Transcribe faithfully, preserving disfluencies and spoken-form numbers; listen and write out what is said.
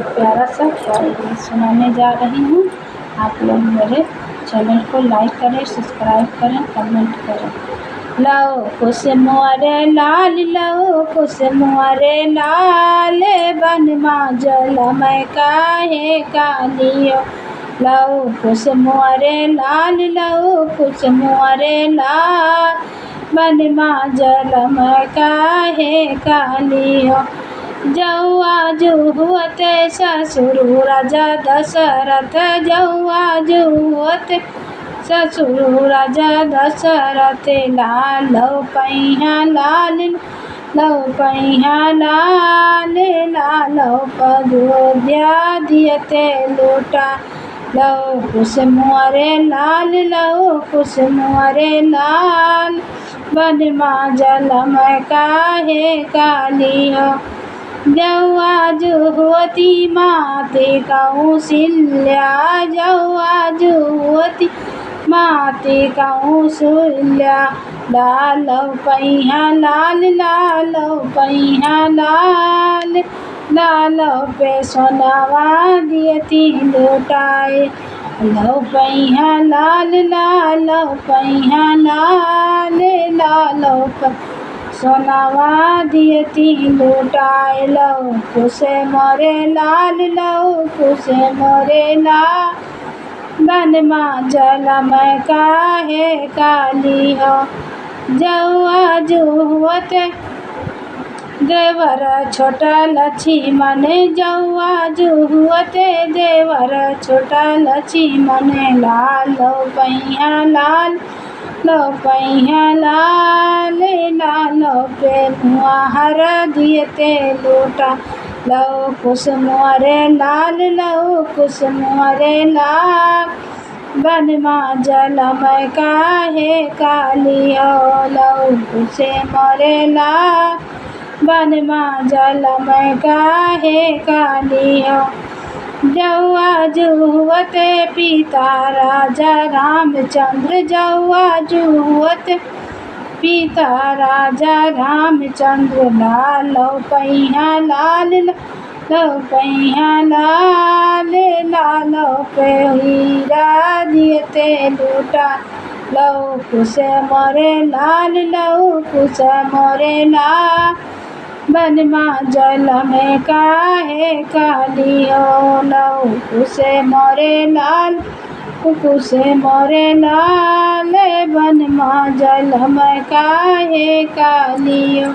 प्यारा सा शायरी सुनाने जा रही हूँ। आप लोग मेरे चैनल को लाइक करें, सब्सक्राइब करें, कमेंट करें। लव कुछ मोरे लाल, लव कुछ मोरे लाल, बन माजल मैं काहे कालियो। लव कुछ मोरे लाल, लव कुछ मोरे लाल, बन माजल मैं काहे कालियो। जौआ जुहुअत ससुर राजा दशरथ, जौआ जुहुअत ससुर राजा दशरथ, लालौ पैहा लाल, लौ पैहा लाल, लालौ पगोध्या दियते लूटा। लव कुछ मोरे लाल, लव कुछ मोरे लाल, बन माजल मैं काहे कालियो। जौआ जुहुअती माते कौशल्या, जौआ जुहुअती माते कौशल्या, लालौ पैहा लाल, लालौ पैहा लाल, लालौ पे सोनवा दियती लुटाए। लौ पैहा लाल, लालौ पैहा लाल, लालौ पे सोनवा दियती लुटाए। लव कुछ मोरे लाल, लव कुछ मोरे लाल, बन माजल मैं काहे कालियो। जौआ जुहुअत देवर छोटा लक्ष्मण, जौआ जुहुअत देवर छोटा लक्ष्मण, लालौ पैहा लाल, लौ पैहा लाल, लालौ पे मुहर दियते लूटा। लव कुछ मोरे लाल, लव कुछ मोरे लाल, बन माजल मैं काहे कालियो। लव कुछ मोरे लाल, बन माजल मैं काहे कालियो। जौआ जुहुअत पिता राजा रामचंद्र, जौआ जुहुअत पिता राजा रामचंद्र, लालौ पैहा लाल, लौ पैहा लाल, लालौ पे हीरा दियते लूटा। लव कुछ मोरे लाल, लव कुछ मोरे लाल, बन माजल मैं काहे कालियो। लव कुछ मोरे लाल, कुछ मोरे लाल, बन माजल मैं काहे कालियो।